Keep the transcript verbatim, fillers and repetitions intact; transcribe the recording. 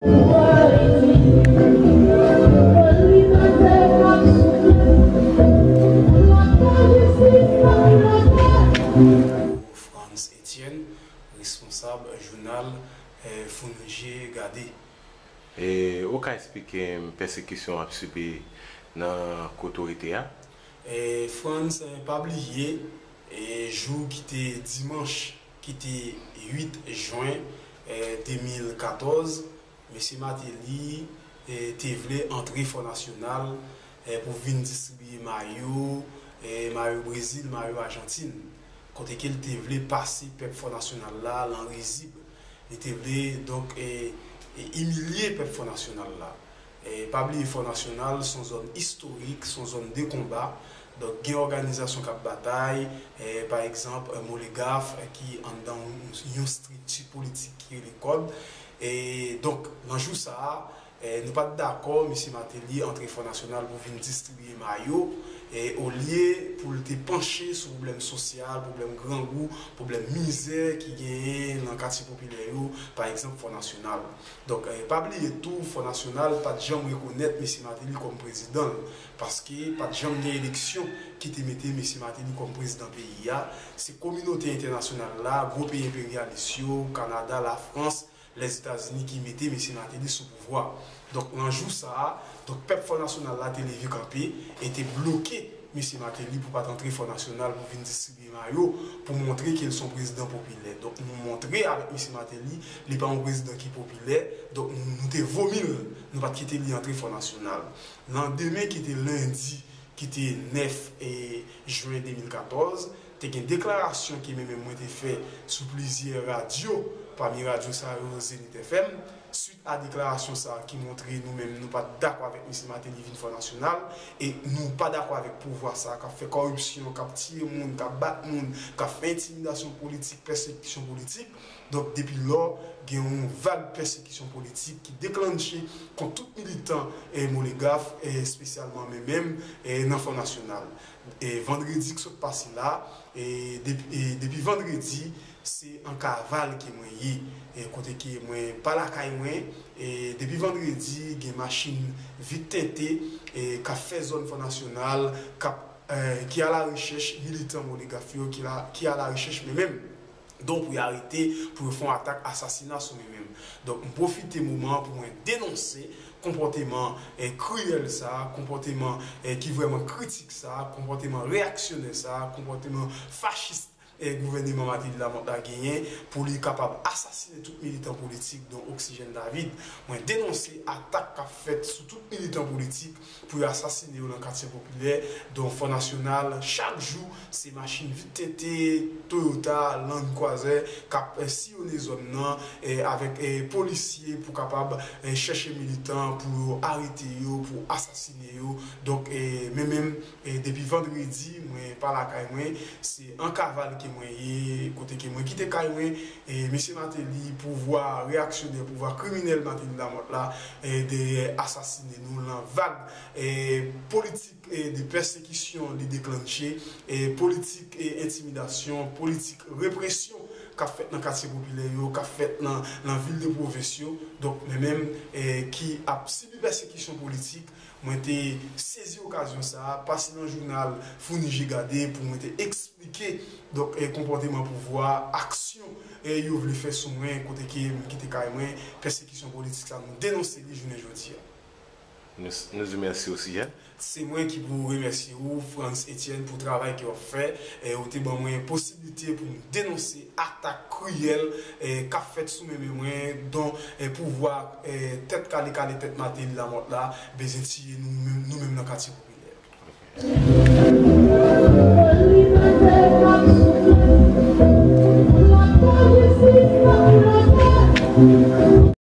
Frantz Etienne, responsab jounal, eh, Founije Gade. E ou ka eksplike m pèsekisyon w ap sibi nan kote w rete a? E Frantz, eh, pa bliye, e jou ki te dimanch, ki te uit jen, eh, de mil katòz, mesye Martelly, eh, te vle antre Fò Nasyonal, eh, pou vin distribiye mayo, eh, mayo Brezil, mayo Ajantin, kote ke l te vle pase pèp Fò Nasyonal la lan rizib. Li te vle, donk, eh, eh, imilye pèp Fò Nasyonal la. Eh, pa bliye Fò Nasyonal se yon zòn istorik, se yon zòn de konba. Donk, gen òganizasyon k ap batay, eh, pa egzanp, eh, Molegaf, eh, ki anndan yon, yon estrikti politik ki rele kòd. E donk, nan jou sa a, eh, nou pa t dakò mesye Martelly antre Fò Nasyonal pou vin distribiye mayo, eh, olye pou l te panche sou pwoblèm sosyal, pwoblèm grangou, pwoblèm mizè ki genyen nan katye popilè yo, pa egzanp, Fò Nasyonal. Donk, eh, pa bliye tou, Fò Nasyonal pa t janm rekonèt mesye Martelly kòm prezidan l, paske pa t janm gen eleksyon ki te mete mesye Martelly kòm prezidan peyi a. Se kominote entènasyonal la, gwo peyi enperyalis yo, Kanada, Lafrans, Lèzetazini ki mete mesye Martelly sou pouvwa. Donk, nan jou sa a, donk, pèp Fò Nasyonal la te leve kanpe e te bloke mesye Martelly pou pa t antre Fò Nasyonal pou vin distribiye mayo, pou montre ke l se yon prezidan popilè. Donk, nou montre avèk mesye Martelly, li pa yon prezidan ki popilè. Donk, nou, nou te vomi l, nou pa t kite li antre Fò Nasyonal. Landemen ki te lendi, ki te nèf, e, jen de mil katòz, te gen deklarasyon ke mwen menm mwen te fè sou plizyè radyo, pami radyo sa yo, Zenith F M, swit a deklarasyon sa a ki montre nou menm nou pa t dakò avèk mesye Martelly vin Fò Nasyonal, e nou pa dakò avèk pouvwa sa a k ap fè kòripsyon, k ap tiye moun, k ap bat moun, k ap fè entimidasyon politik, pèsekisyon politik. Donk, depi lò, gen yon vag pèsekisyon politik ki deklanche kont tout militan, eh, Molegaf, eh, espesyalman mwen menm, eh, nan Fò Nasyonal. E vandredi k sot pase la, e depi, e depi vandredi, se an kaval ke mwen ye, e kote ke mwen pa lakay mwen, e depi vandredi, gen machin vit tente, e k ap fè zòn Fò Nasyonal, k ap, e, ki alarechèch militan Molegaf yo, ki la, ki alarechèch mwen menm. Donk, pou yo arete, pou yo fè yon atak asasina sou mwen menm. Donk, m pwofite moman an pou mwen denonse konpòteman, eh, kriyèl sa a, konpòteman, eh, ki vrèman kritik sa a, konpòteman reyaksyonè sa a, konpòteman fachis, eh, gouvèneman Martelly Lamothe la genyen pou li kapab asasinen tout militan politik, don Oxygène David. Mwen denonse atak k ap fèt sou tout militan politik, pou yo asasine yo nan katye popilè, don Fò Nasyonal, chak jou, se machin vit tente, Toyota, Land Cruiser, k ap, eh, siyone zòn nan, eh, avèk, eh, polisye pou kapab, eh, chèche militan, pou yo arete yo, pou asasine yo. Donk, eh, mwen menm, eh, depi vandredi, mwen pa lakay mwen, se an kaval ke mwen ye, kote ke mwen kite kay mwen, e mesye Martelly, pouvwa reyaksyonè, pouvwa kriminèl Martelly Lamothe la, e dèyè asasinen nou lan vag, e politik, e de pèsekisyon li deklanche, e politik, e entimidasyon, politik represyon k ap fèt nan katye popilè yo, k ap fèt nan, nan vil de pwovens yo. Donk, mwen menm, e ki ap sibi pèsekisyon politik, mwen te sezi okazyon sa a, pase nan jounal Founi Je Gade pou mwen te eksplike, donk, e, konpòteman pouvwa, aksyon, e, yo vle fè sou mwen, kote ke m kite kay mwen, pèsekisyon politik sa, nou denonse li jounen jodi a. Nou, nou di mèsi osi, en. Se mwen ki pou remèsye ou, Frantz Etienne, pou travay ke w ap fè, e, ou te ban mwen posiblite pou m denonse atak kriyèl, e, k ap fèt sou mwen menm mwen, don, e, pouvwa, e, tèt kale kale tèt Martelly Lamothe la, bezwen tiye nou menm, nou menm nan katye popilè.